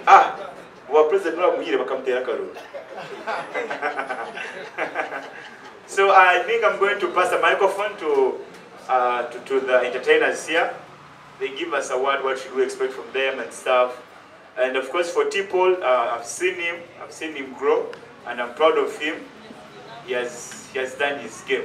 Ah, owa president bamuhiire bakamuteera akaruru. So I think I'm going to pass the microphone to, to, to the entertainers here. They give us a word, what should we expect from them and stuff. And of course for T-Paul, I've seen him, I've seen him grow, and I'm proud of him. He has, he has done his game.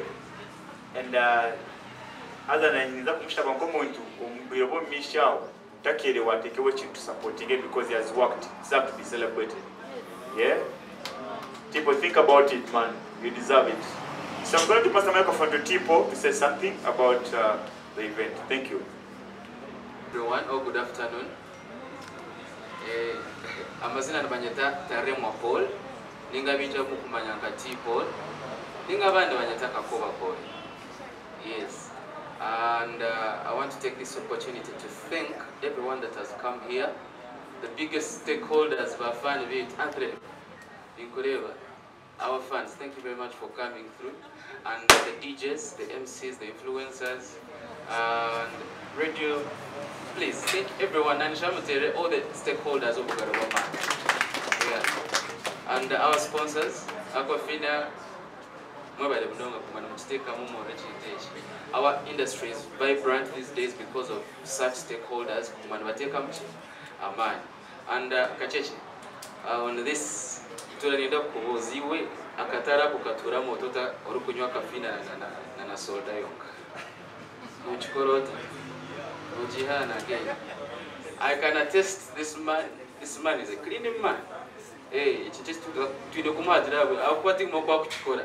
And haza nanye ninza kumushaba nk'omuntu omu bwire bw'omu maisho aho takeerewa ateekeho ekintu tusupportinge because he has worked, deserve to be celebrated. Yeah? Tipo, think about it, man. You deserve it. So I'm going to pass the microphone to Tipo to say something about the event. Thank you. Everyone, oh, good afternoon. Amazina nibanyeta Taremwa Paul, ninga binja mukumanya nka T Paul, ninga abandi banyeta Kakoba Paul. Yes. And I want to take this opportunity to thank everyone that has come here, the biggest stakeholders, bafani bitu, Anthony Ninkureba, our fans, thank you very much for coming through, and the DJs, the MCs, the influencers, and radio, please thank everyone, and Shamutere, all the stakeholders of Bugarama. Yeah. And our sponsors, Aquafina, mwebale munonga kumana mukiteekamu mu ekintu eki. Our industry is vibrant these days because of such stakeholders kumana bateekamu ki amaanyi. And Kacheche, on this turanenda kukubuuza iwe akatare ako katuramu otota orikunywa akafina na soda yonka. Nokikora ota? Nogihaana again. I can attest this man, this man is a clean man. Eki nikyo twine kumuhatira ahabw'okuba tigumwe oku akukikora.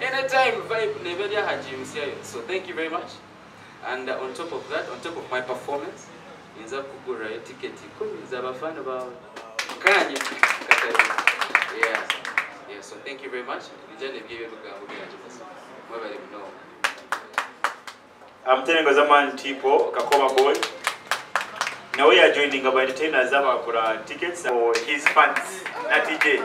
Anytime vibe neeba eri aha gym yayo. So thank you very much. And on top of that, on top of my performance, ninza kukugurirayo ticket 10 z'abafana bawe. Kanye katari. Yeah. Yeah, so thank you very much. Nijane byebyo bigambo byanje basi. Mwebale munonga. I'm telling you, man, Tipo, Kakoba boy. Now we are joining our entertainers abakura tickets for his fans, na TJ.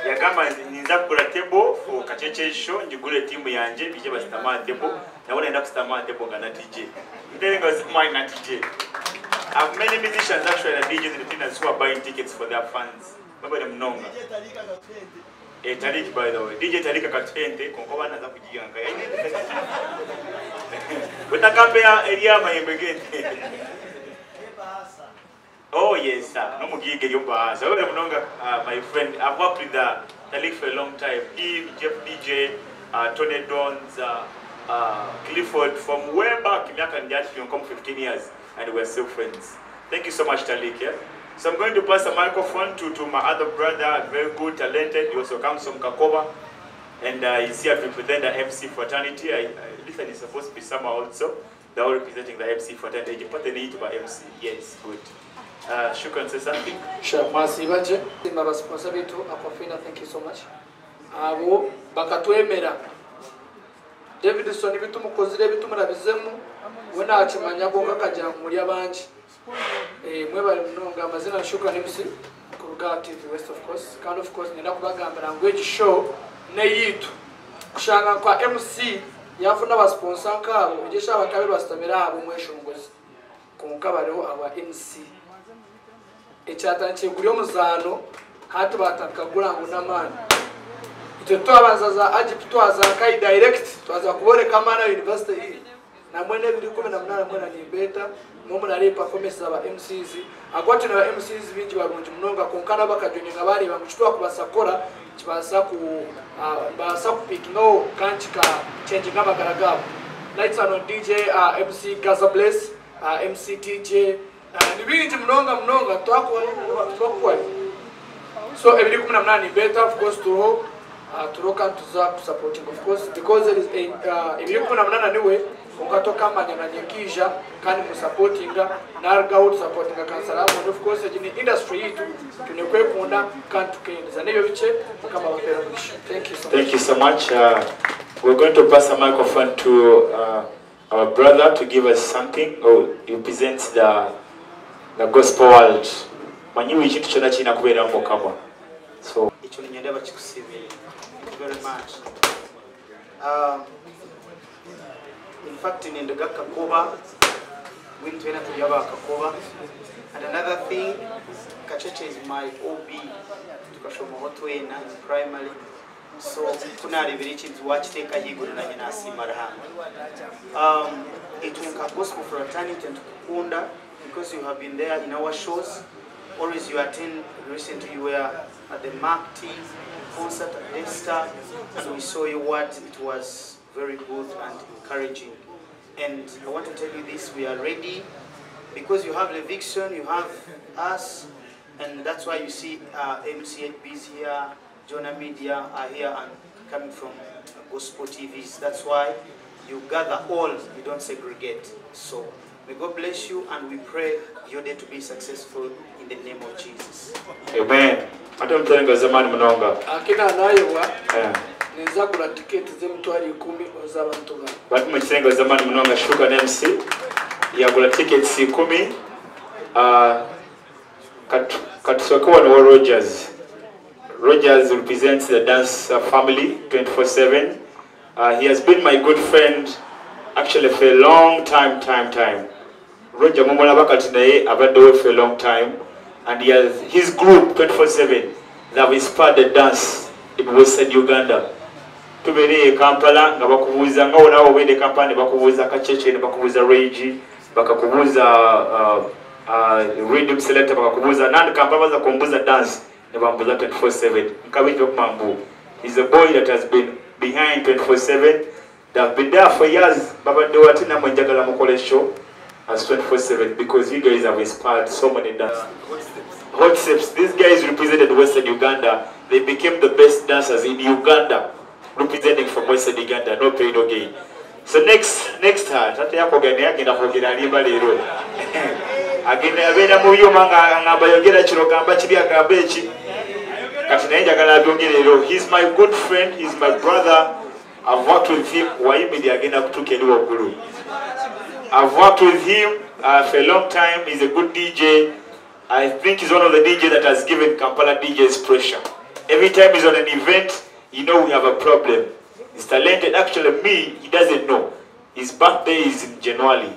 Yagamba ninza kugura table for Kacheche show, njigure timu yanje bije basitama table. Nabo naenda kusitama table nga na TJ. I'm telling you, man, na TJ. I have many musicians actually and DJs and entertainers who are buying tickets for their fans. Mwebale munonga. Tariq, by the way. DJ Tariq akatente konko bana za kujiganga. Utakambe area mahembe gete. Oh yes sir. No mugige yo bahasa. Wewe munonga, my friend. I've worked with Tariq for a long time. He, Jeff DJ, Tony Dons, Clifford from way back miaka njati come 15 years and we're still friends. Thank you so much, Tariq. Yeah? So I'm going to pass the microphone to my other brother, very good, talented. He also comes from Kakoba, and he's here to represent the MC fraternity. Listen, he's supposed to be somewhere also. They're all representing the MC fraternity. You put the need by MC. Yes, good. Shukran, say something. Sure. Mwasibaje. Maba sponsor bitu Aquafina, thank you so much. Abo bakatwemera. Davidson bitu mukozire bitu murabizemu. We nakimanya gonga kagira muri abanji. Mwebale munonga amazina Shukran MC kuruga TV West of course. Kandi of course nenda kubagambira ngo egi show neyitu. Kushanga kwa MC yafuna aba sponsor nkabo egesha abakabe basitamira abo mweshongozi. Konka bariho aba MC. Ecyatangiye kuri omuzano hati batakagura ngo namani. Icyo twabanza za Agip twaza kai direct twaza kuboreka mana university iyi. Na mwene biri 18 mwena ni beta mwe murari performance aba MCs agwati na MCs bingi barungi munonga konkana bakajoninga bari bamuchitwa kubasakora kibasa ku basa ku pick no kanchi ka change ngaba garagabo. Lights on DJ, MC Gaza Bless, MC TJ, ni bingi munonga munonga twakuwa. So ebiri 18 beta of course turo turoka tuza supporting of course because there is a ebiri 18 niwe ungatoka manyanganyikija kandi musupportinga narga out supportinga kansala and of course ni industry yitu tunekwekunda kandi tukendeza nebyo bice mukama bapera mugisha. Thank you so much. Thank you so much. We're going to pass the microphone to our brother to give us something. Oh, he presents the gospel world. Manyiwe ikintu cyona kina kubera mukama. So icyo nyenda bakikusibira. Thank you very much. In fact, nindaga Kakoba, wintwena turi aba Kakoba. And another thing, Kacheche is my OB, tukashomaho twena in primary. So kunarebera ekintu wakiteeka ahaiguru nanye nasiima Ruhanga. Itwe nka gospel fraternity nitukukunda because you have been there in our shows. Always you attend. Recently you were at the Mark T concert at Desta, and we saw your word. It was very good and encouraging. And I want to tell you this, we are ready because you have Levixone, you have us, and that's why you see MCHBs here, Jonah Media are here and coming from Gospel TVs. That's why you gather all, you don't segregate. So may God bless you, and we pray your day to be successful in the name of Jesus. Amen. Ate omuterenga zamani munonga. Akina nayebwa Eh. ninza kugura tiketi z'emitwaro 10 oz'abantu bawe. Bati mu kirenga zamani munonga Sugar MC yagula tickets 10. Katusooke wano wa Rogers. Rogers represents the dance family 24/7. He has been my good friend actually for a long time. Roger mumulaba kati naye abaddewo for a long time, and he has his group 24/7 that have inspired the dance in Western Uganda. Tubeere e Kampala nga bakubuuza nga wona obeere e Kampala ne bakubuuza Kacheche ne bakubuuza Regi, bakakubuuza Rhythm Selector, bakakubuuza nandi Kampala baza kumbuuza dance ne bambuuza 24/7. Nkabinja okumambu. He's a boy that has been behind 24/7. They have been there for years. Babaddewo ate nammwe njagala mukole show as 24/7 because you guys have inspired so many dance. Hot Steps. These guys represented Western Uganda. They became the best dancers in Uganda, representing from Western Uganda. No pain, no gain. So next time, tate yakogera naye agenda kwogera alimba leero. Agenda abeera mu byuma nga ngamba yogera kino, gamba kiri, agamba eki. Kati naye njagala abyogere leero. He's my good friend, he's my brother. I've worked with him. Wayimiri agenda kutuuka eri waggulu. I've worked with him for a long time. He's a good DJ. I think he's one of the DJs that has given Kampala DJs pressure. Every time he's on an event, you know we have a problem. He's talented. Actually, me, he doesn't know. His birthday is in January.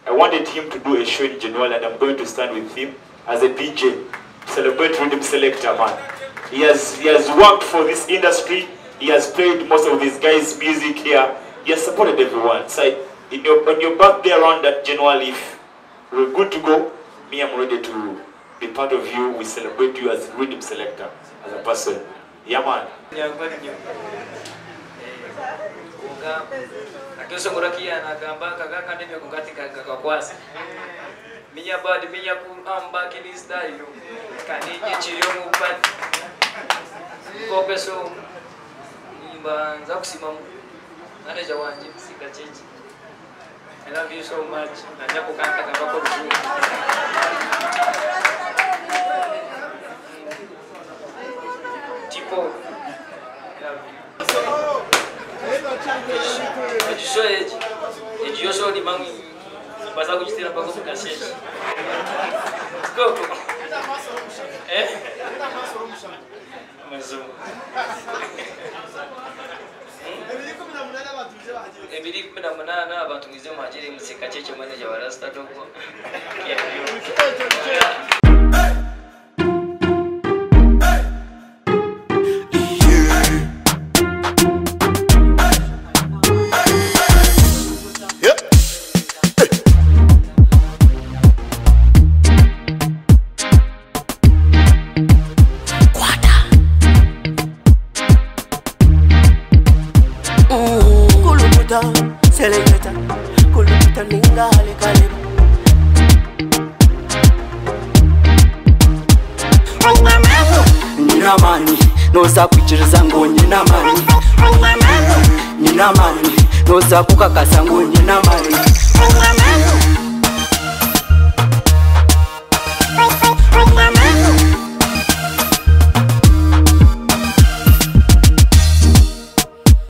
I wanted him to do a show in January, and I'm going to stand with him as a DJ. Celebrate Rhythm Selector, man. He has worked for this industry. He has played most of these guys' music here. He has supported everyone. So on your birthday around that January, if we're good to go, me, I'm ready to be part of you. We celebrate you as Rhythm Selector, as a person. Yeah, man. I love you so much. Tipo, I love you. Ebiri 18 abantu mwize muhagire museka cece manager wa Rasta Dogo. Selecta, kuluta ninga halikaleba. Nina mani, noza kuchiriza ngo nina mani. Nina mani, noza kukakasa ngo nina mani.